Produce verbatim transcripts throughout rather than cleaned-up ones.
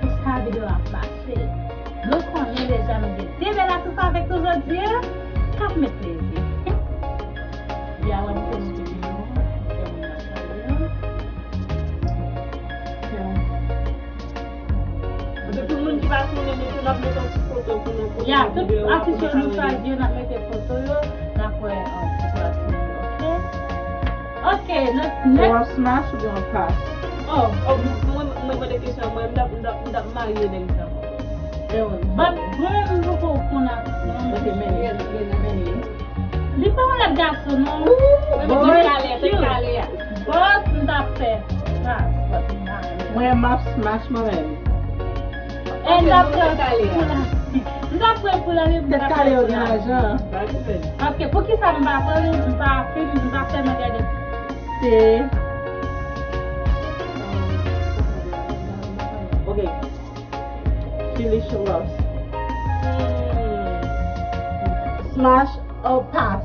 pou sa videyo a mache. Nou konnen deja nou gen de bèl atis avèk nou jodi a k ap met plezi. Bia wè m fè nou pipi nou, fè moun nan salye. Epi pou moun ki pa konnen nou tou, n ap met yon ti foto pou nou. Ya, tout atis yo nou chwazi yo, n ap mete foto yo, n ap wè, um, foto atis yo, oke? Oke, next, next. Ou ap smash oubyen w ap pass? Oh, oh, mwen, mwen, mwen, mwen de kesyon, mwen, m t ap, m t ap, m t ap marye nèg sa. But mwen menm m poko konn ak non. Ok, men li, men li. Li pa yon lòt gason non. Mwen menm te kale, te kale a. But m t ap fè sa, but m pa renmen. Mwen m ap smash mwen menm. E m t ap pran pou la. M t ap pran pou la, men m t ap fè pou la. Tèt kale yo gen lajan. Paske poukisa m pa pran li, m pa fin, m pa fè mwen gade. Se Ok. Delicious. Hmm. Smash or pass?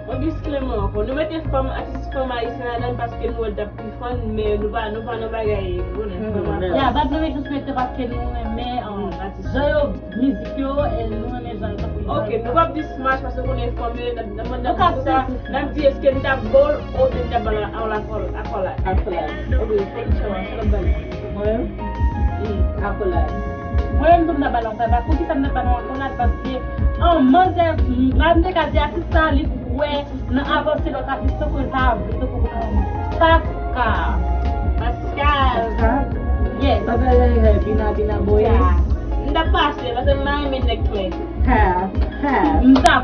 Mwen disclaimer ankò. Nou mete fanm, atis fanm ayisyen ladan paske nou wè l t ap pi fun, men nou pa, nou pa nan bagay, ou konnen, fanm a fanm. Ya, but nou jis mete paske nou renmen, um, jan yo, mizik yo, e nou renmen jan yo t ap viv. Ok, nou p ap di smash paske nou konnen fanm yo, n ap, n ap, n ap di eske n t ap bold oubyen n t ap ba l akòlad. Akòlad. Ok, fè n chwa, sa n ap ba l. Mwen menm? Hmm. Akolad. Mwen menm tou m ta ba l yon kaba. Poukisa m ta ba l yon akolad? Paske an manzè, m te ka di atis sa, li kwè nan avanse lòt atis tankou l pa vle, tankou Paska. Paska. Paska? Yes. Paska, yeah, yeah, Bina, Bina boy. Yeah. M t ap pase, paske m pa renmen nèg klè. Ha, ha. M t ap.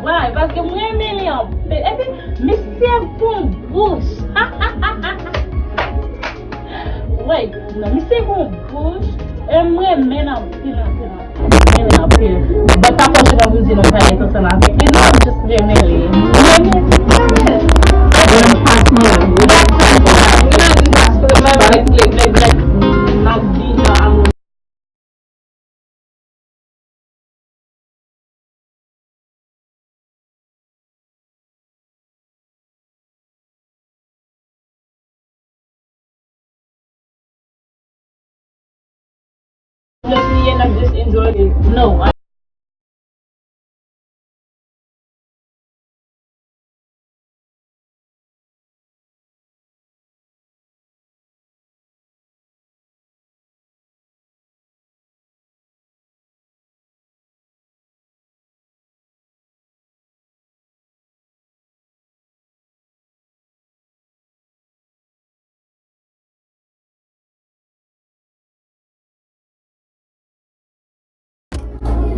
Why? Paske m renmen li anpil. Epi, misye gon bouch. Wait, non, misye gon bouch. E m renmen l anpil, anpil, anpil. M renmen l anpil. But pa fòse mwen pou m di non, m pa ret ansanm avèk li. Non, m just renmen li. M renmen li. Mwen, m pa t renmen. M pa t renmen. M pa t renmen. M pa t renmen. M pa t renmen. Just me and I'm just enjoying it. No, I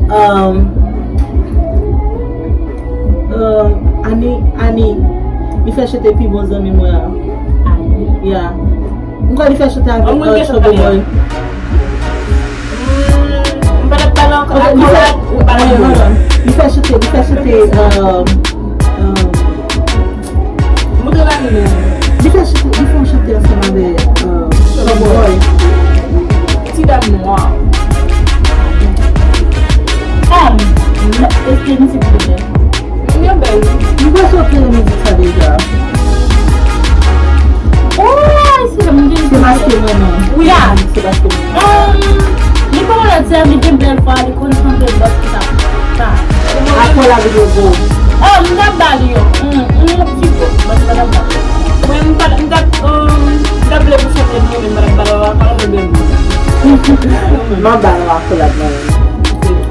Um, um, Ani, Ani, li fè chante pi bon zanmi mwen an. Ani? Yeah. M kwè li fè chante avèk, uh, Trouble Boy. Hmm, m pa t ap pale ankò. Ok, li fè, hold on. Li fè chante, li fè chante, um, um, Moutre la vini. Li fè chante, li fè yon chante ansanm avè, euh, Trouble Boy. Ti dam nwa. Ah, m, èske mizik li bèl? Li bèl, wi. M panse w tande mizik sa deja. Oh, se paske m renmen. Wi, se paske m renmen. Um, li pa wè la di a, li gen bèl vwa, li konn chante, but li pa sa. Akolad yo gwo. Oh, m t ap ba li yon, yon, yon ti go. Mwen, m pa t ap ba li. Mwen, m pa t, m t ap, um, m t ap vle pou chante mwen, men m pa t ap ba l yon akolad, mwen bèl moun. M ap ba l yon akolad, mwen.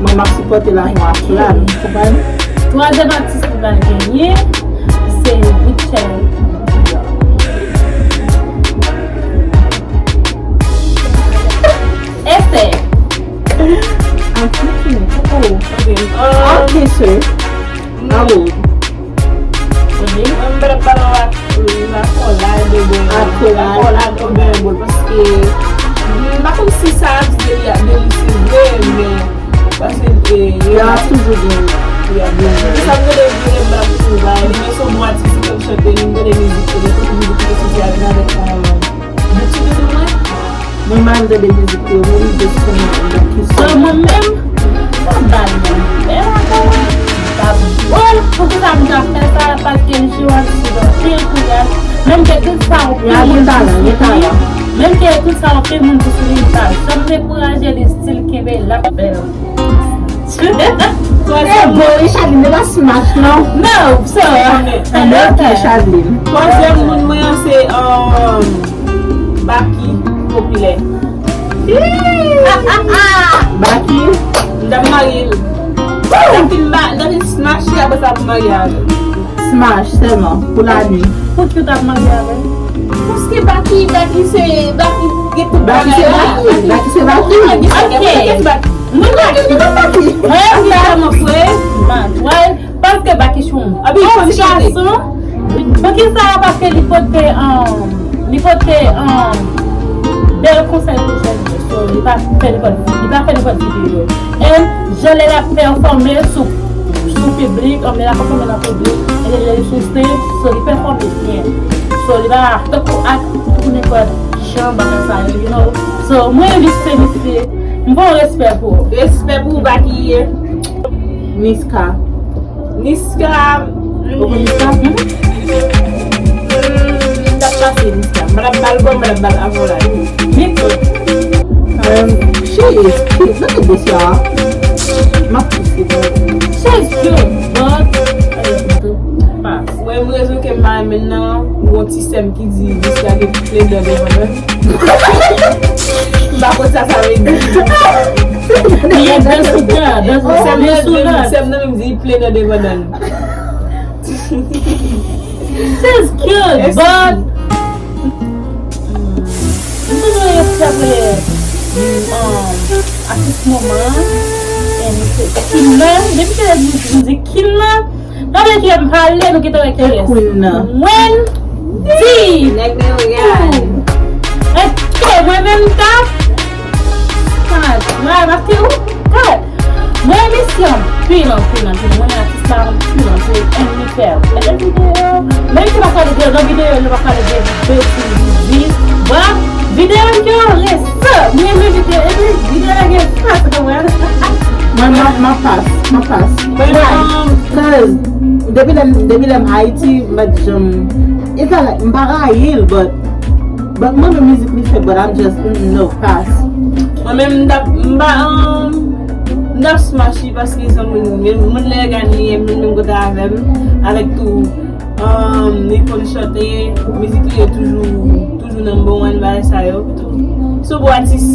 Mwen, m ap sipòte l ak yon akolad, ou konprann? Twazyèm atis ki pral genyen, se Rutshelle. Esther. I'm thinking. Oh. Ok, um, ok, sir. Awo. Ok. Mwen, m pa t ap pale ak, euh, akolad oubyen, akolad oubyen bòl, paske, m pa konn si sa ap di de li, de li se vre, men, paske, eh, y a toujou gen, y a gen. Se sa m rele vre, m pa t ap toujou ba li, men se yon bon atis ki konn chante, m tande mizik, se de tout mizik ki te soti a vin avèk, euh, Bouti doudou mwen. Mwen pa renmen tande mizik yo, mwen just konnen m nan ki sòt. So, mwen menm, m ap ba l yon bèl akolad, m t ap ba l. Poukisa m t ap fè sa? Paske m chire anpil kouraj. Menm ke tout sa w fè, moun disipline. Menm ke tout sa w fè, moun disipline, m pa janm dekouraje li, still kenbe la bèl. Twazyèm. Bon, Richard, li pa smash, non? No, so, ann ok, Charline. Twazyèm moun mwen an se, um, Baky Popilè. Baky. M t ap marye l. M t ap fin ba, m t ap fin smash li, apre sa pou marye avè l. Smash sèlman, pou lane. Poukisa w t ap marye avè l? Paske Baky, Baky se, Baky gen tout bagay la. Baky se Baky, Baky se Baky. Ok. Mwen pa ki, mwen pa ki. Mwen pa ki. Mwen pa ki. Paske Baky se yon bon ti gason. Poukisa? Paske li pote, um, li pote, um, bèl konsèy pou jèn yo. So, li pa fè nenpòt, li pa fè nenpòt videyo. And jan lè l ap pèfòme sou, sou piblik, um, lè l ap pèfòme nan piblik, and then lè li sou stage, so, li pèfòme byen. So, li pa tankou ak, tankou nenpòt jan bagay sa yo, you know. So, mwen jis felisite. M gon respè pou ou. Respè pou ou, Baky. Niska. Niska. Ou konn Niska? Mhm. M t ap pase Niska. M t ap ba l bon, m t ap ba l avan la. Niska. Um, she is cute. Look at this, y'all. M ap pouse, bro. She is cute, but, uh, pass. Wè, m rezon ke m pa renmen nan, gon ti sè m ki di Niska gen tout ledan devan l. M pa konn sa sa vle di. Li ye dans ou ka, dans ou ka, dans ou ka. Sèm nan menm di li plen nan devan dan l. She's cute, but m toujou rete apre, um, atis moman an, and se Kim nan, depi ke m di Kim nan, pa vle ke m pale, nou gentan wè ki rès. Queen nan. Wendy! Nèg nan yon rad. Ok, mwen menm tap. Mwen, paske ou, God, mwen renmen misye anpil, anpil, anpil. Mwen renmen atis la anpil, anpil. And li fè bèl videyo. Menm si pa pale de, nan videyo, nou pa pale de betiz, di, ba, videyo yo rese. Mwen renmen videyo, epi videyo la gen fas, ou konprann? Mwen, m ap, m ap pas, m ap pas. Why? Cause depi lè m, depi lè m Ayiti, m pa t janm, it's not like, m pa rayi l, but, but mwen menm mizik li fè, but I'm just, mm, no, pas. Mwen menm, m t ap, m pa, um, m t ap smash li paske se yon moun, moun, moun lè gade li, moun menm kote avè m, avèk tou, um, li konn chante, mizik li yo toujou, toujou number one, bagay sa yo, tou. Se yon bon atis.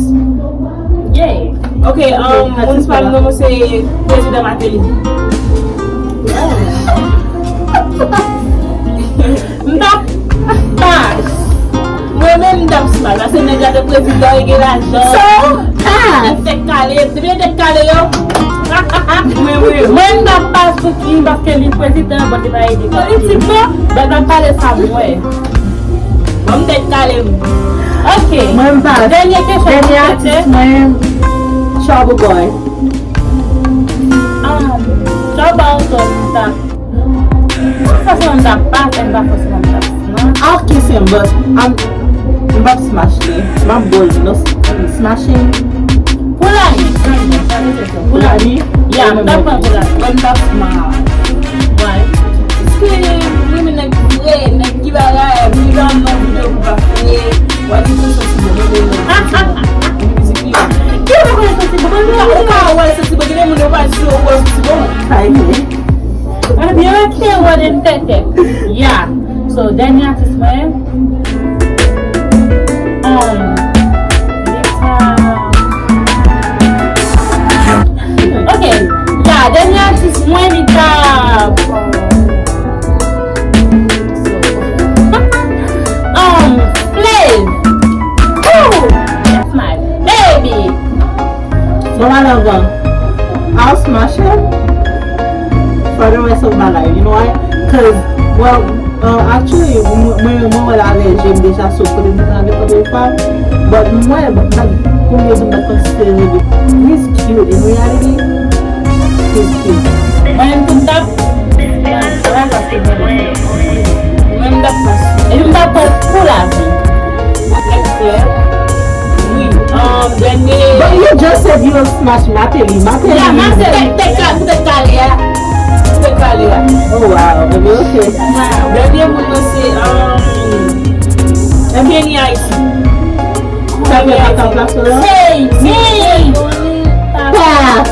Yeah. Ok, um, moun pa m non, se Prezidan Martelly. M t ap smash. Mwen menm m t ap smash. Paske nèg la te prezidan, li gen lajan. So, pass. Li tèt kale, depi yo tèt kale yo. Mwen, mwen. Mwen m t ap pas pou Kim paske li prezidan, but li pa ede politikman, but m ap pale sa mwen. Bon, m tèt kale m. Ok. Mwen m pas. Dènye kesyon. Dènye atis mwen, Trouble Boy. Ah, Trouble Boy, m t ap Fòseman m t ap pas, m pa fòseman m t ap smash. Ah, ok, se m, but m p ap smash li. M ap bold, no smashing. Pou Lani, pou Lani. Ya, m t ap pran pou Lani. Mwen m t ap smash. Why? Paske mwen renmen nèg vre, nèg ki bagay, m gen nan videyo pou pa fè. Wè li tou santi bon, mwen menm santi bon. Ki ou konnen santi bon? Ou ka wè l santi bon, gen de moun yo pa di yo wè l santi bon. Sa e vre. Ebyen, ok, wè de tètè. Ya. So, dènye atis mwen. Um, li ta, ok, ya, dènye atis mwen, li ta, um, Flav. Ooh, that's my baby. Bon, alò, bon. I'll smash him for the rest of my life, you know why? 'Cause, well, uh, actually, mwen, mwen, mwen wè l avè je m deja, so kote m te avè l anpil fwa. But mwen, mwen, pou m di m pa t konsidere li. He's cute, in reality, he's cute. Mwen menm tou m t ap, sa va paske mwen, mwen m t ap pas. Epi m t ap pas pou lavi. Wi, um, dènye. But you just said you will smash Martelly. Martelly. Ya, Martelly. Tèt, tèt ka-, tèt kale a. Tèt kale a. Oh, wow. Ebyen, ok. Dènye moun mwen se, um, Kenny Haiti. Sa fè pata plas la. Say me. Pass.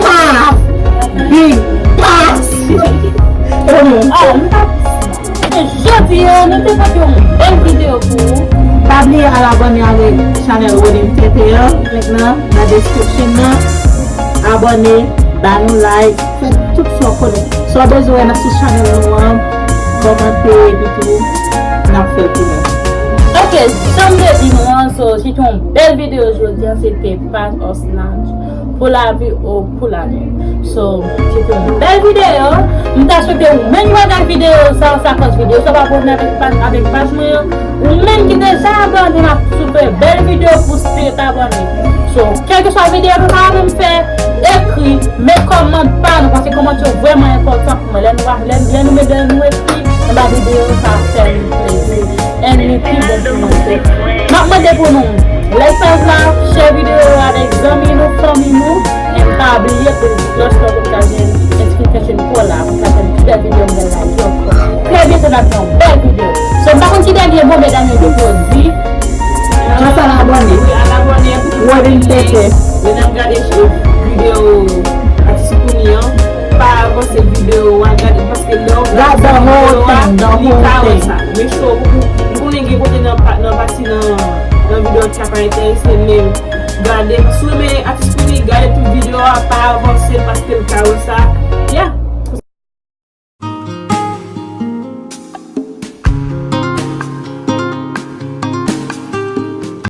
Pass. Big pass. Oh, m t ap Jodi a, nou te pote yon bèl videyo pou ou. Pa bliye al abòne avèk chanèl Wodim T T an, link nan nan description nan. Abòne, ba nou like, fè tout sa w konnen. Sa w bezwen wè nan sou chanèl nou an, kòmante, epi tou, n ap fè l pou nou. Ok, jan m te di nou an, so, se te yon bèl videyo jodi a, se te Pass or Snatch. Pou lavi ou pou lane. So, se te yon bèl videyo. M ta swete ou menm ki pa gade videyo sa, sa kòz videyo sa pa abòne avèk paj, avèk paj mwen an. Ou menm ki deja abòne, m ap swete bèl videyo pou w ret abòne. So, kèlkeswa videyo nou ta renmen m fè, ekri, met kòmantè pa nou, paske kòmantè yo vrèman enpòtan pou mwen. Lè nou, lè, lè nou met, lè nou ekri anba videyo, sa fè m plezi. And li pi bon pou nou. M ap mande pou nou like paj la, share videyo yo avèk zanmi nou, fanmi nou, and pa bliye pou klòch la pou n ka jwenn notification pou la, pou n ka jwenn pi bèl videyo m gen like yo ankò. Trè byento n ap gen yon bèl videyo. So, m pa konn ki dènye mo medam yo te pou yo di. Just al abòne. Wi, al abòne. Wòden Tètè. Medam gade videyo atis Kouni an. Pa avanse videyo a, gade, paske lè w gade videyo a, li ka wè sa. Men show, ou, ou konnen gen kote nan pa-, nan pati nan, nan videyo lòt ka pa enterese, men gade, si w renmen atis Pouny, gade tout videyo a, pa avanse l paske l ka wè sa,